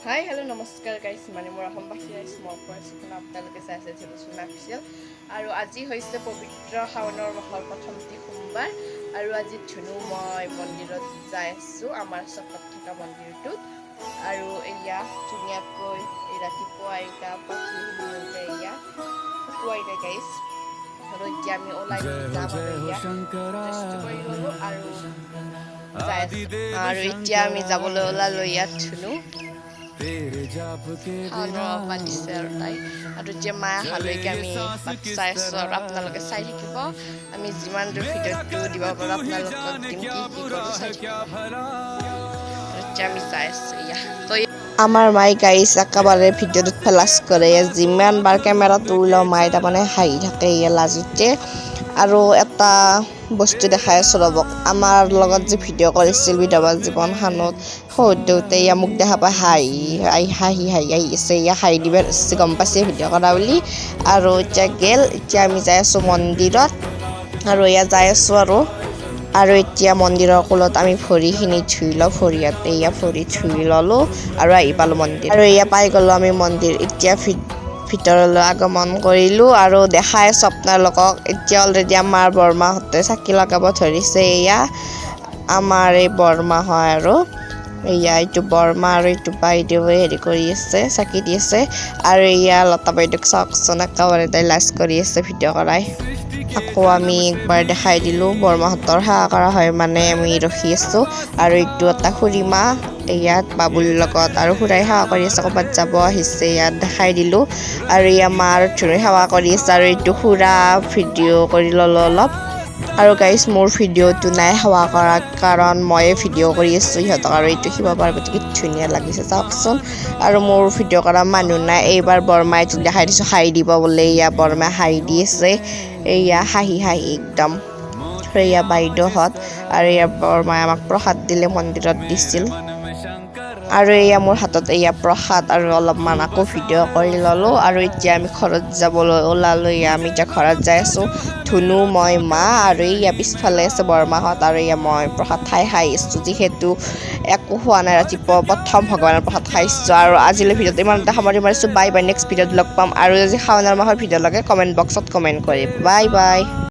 হাই, hello', নমস্কাৰ গাইছ। মানে মোৰ অসমবাসী ৰাইজ, মই কৈ আছোঁ, আপোনালোকে চাই আছে ধুনুচুনা অফিচিয়েল। আৰু আজি হৈছে পবিত্ৰ শাওনৰ মাহৰ প্ৰথমটি সোমবাৰ আৰু আজি ধুনু মই মন্দিৰত যাই আছোঁ, আমাৰ চকত থকা মন্দিৰটোত। আৰু এয়া ধুনীয়াকৈ এই ৰাতিপুৱাই গা পা ধুই ধুনীয়াকৈ এয়া শুকুৱাই নাই গাইছ। আৰু এতিয়া আমি ওলাই যাম আৰু এয়া ড্ৰেছটো কৰি ল'লোঁ আৰু যাই আছোঁ। আৰু এতিয়া আমি যাবলৈ ওলালোঁ। ইয়াত ধুনু শাওনৰ পাতিছে আৰু তাই আৰু এতিয়া মায়ে অহালৈকে আমি বাট চাই আছোঁ আৰু আপোনালোকে চাই থাকিব। আমি যিমান দূৰ ভিডিঅ'টো দিব পাৰোঁ, আপোনালোকক দিম। কি কি কৰোঁ চাই থাকিব। আৰু এতিয়া আমি যাই আছোঁ এয়া তই। আমাৰ মাই গাইছ একেবাৰে ভিডিঅ'টোত ফ্লাছ কৰে। যিমান বাৰ কেমেৰাটো ওলাওঁ, মায়ে তাৰমানে হাঁহি থাকে এয়া লাজতে। আৰু এটা বস্তু দেখাই আছোঁ ৰ'বক। আমাৰ লগত যে ভিডিঅ' কৰিছিল বিধৱা জীৱন খানত, শহুৰ দেউতাই এয়া মোক দেখা পাই হাঁহি হাঁহি হাঁহি হাঁহি আহি আছে। এয়া হাঁহি দিব ধৰিছে, গম পাইছে ভিডিঅ' কৰা বুলি। আৰু এতিয়া গেল। এতিয়া আমি যাই আছোঁ মন্দিৰত আৰু এয়া যাই আছোঁ আৰু আৰু এতিয়া মন্দিৰৰ কোলত আমি ভৰিখিনি ধুই লওঁ। ভৰি ইয়াতে এয়া ভৰি ধুই ল'লোঁ আৰু আহি পালোঁ মন্দিৰ। আৰু এয়া পাই গ'লোঁ আমি মন্দিৰ। এতিয়া ভিতৰলৈ আগমন কৰিলোঁ আৰু দেখাই আছোঁ আপোনালোকক। এতিয়া অলৰেডি আমাৰ বৰমাহঁতে চাকি লগাব ধৰিছে। এয়া আমাৰ এই বৰমা হয় আৰু এয়া এইটো বৰমা আৰু এইটো বাইদেৱে হেৰি কৰি আছে, চাকি দি আছে। আৰু এয়া লতা বাইদেউক চাওকচোন, একেবাৰে তাই লাজ কৰি আছে ভিডিঅ' কৰাই। আকৌ আমি একবাৰ দেখাই দিলোঁ। বৰমাহঁতৰ সেৱা কৰা হয় মানে আমি ৰখি আছোঁ। আৰু এইটো এটা খুৰীমা, ইয়াত বাবুৰ লগত আৰু খুৰাই সেৱা কৰি আছে, ক'ৰবাত যাব আহিছে, ইয়াত দেখাই দিলোঁ। আৰু এয়া মা আৰু ধুনুই সেৱা কৰি আছে আৰু এইটো খুৰা, ভিডিঅ' কৰি ল'লোঁ অলপ। আৰু গাইজ, মোৰ ভিডিঅ'টো নাই সেৱা কৰা, কাৰণ ময়ে ভিডিঅ' কৰি আছোঁ সিহঁতক। আৰু এইটো শিৱ পাৰ্বতী, কি ধুনীয়া লাগিছে চাওকচোন। আৰু মোৰ ভিডিঅ' কৰা মানুহ নাই। এইবাৰ বৰমাই দেখাই দিছোঁ, হাঁহি দিব বোলে। এয়া বৰমাই হাঁহি দি আছে, এয়া হাঁহি হাঁহি একদম। এয়া বাইদেউহঁত আৰু এয়া বৰমাই আমাক প্ৰসাদ দিলে, মন্দিৰত দিছিল। আৰু এয়া মোৰ হাতত এয়া প্ৰসাদ আৰু অলপমান আকৌ ভিডিঅ' কৰি ল'লোঁ। আৰু এতিয়া আমি ঘৰত যাবলৈ ওলালোঁ। এয়া আমি এতিয়া ঘৰত যাই আছোঁ, ধুনু, মই, মা আৰু এয়া পিছফালে আছে বৰমাহঁত। আৰু এয়া মই প্ৰসাদ খাই খাই আছোঁ, যিহেতু একো খোৱা নাই ৰাতিপুৱা, প্ৰথম ভগৱানৰ প্ৰসাদ খাইছোঁ। আৰু আজিলৈ ভিডিঅ'টো ইমানতে সামৰি মাৰিছোঁ। বাই বাই, নেক্সট ভিডিঅ'ত লগ পাম। আৰু আজি শাওনৰ মাহৰ ভিডিঅ' লাগে, কমেণ্ট বক্সত কমেণ্ট কৰিব। Bye bye.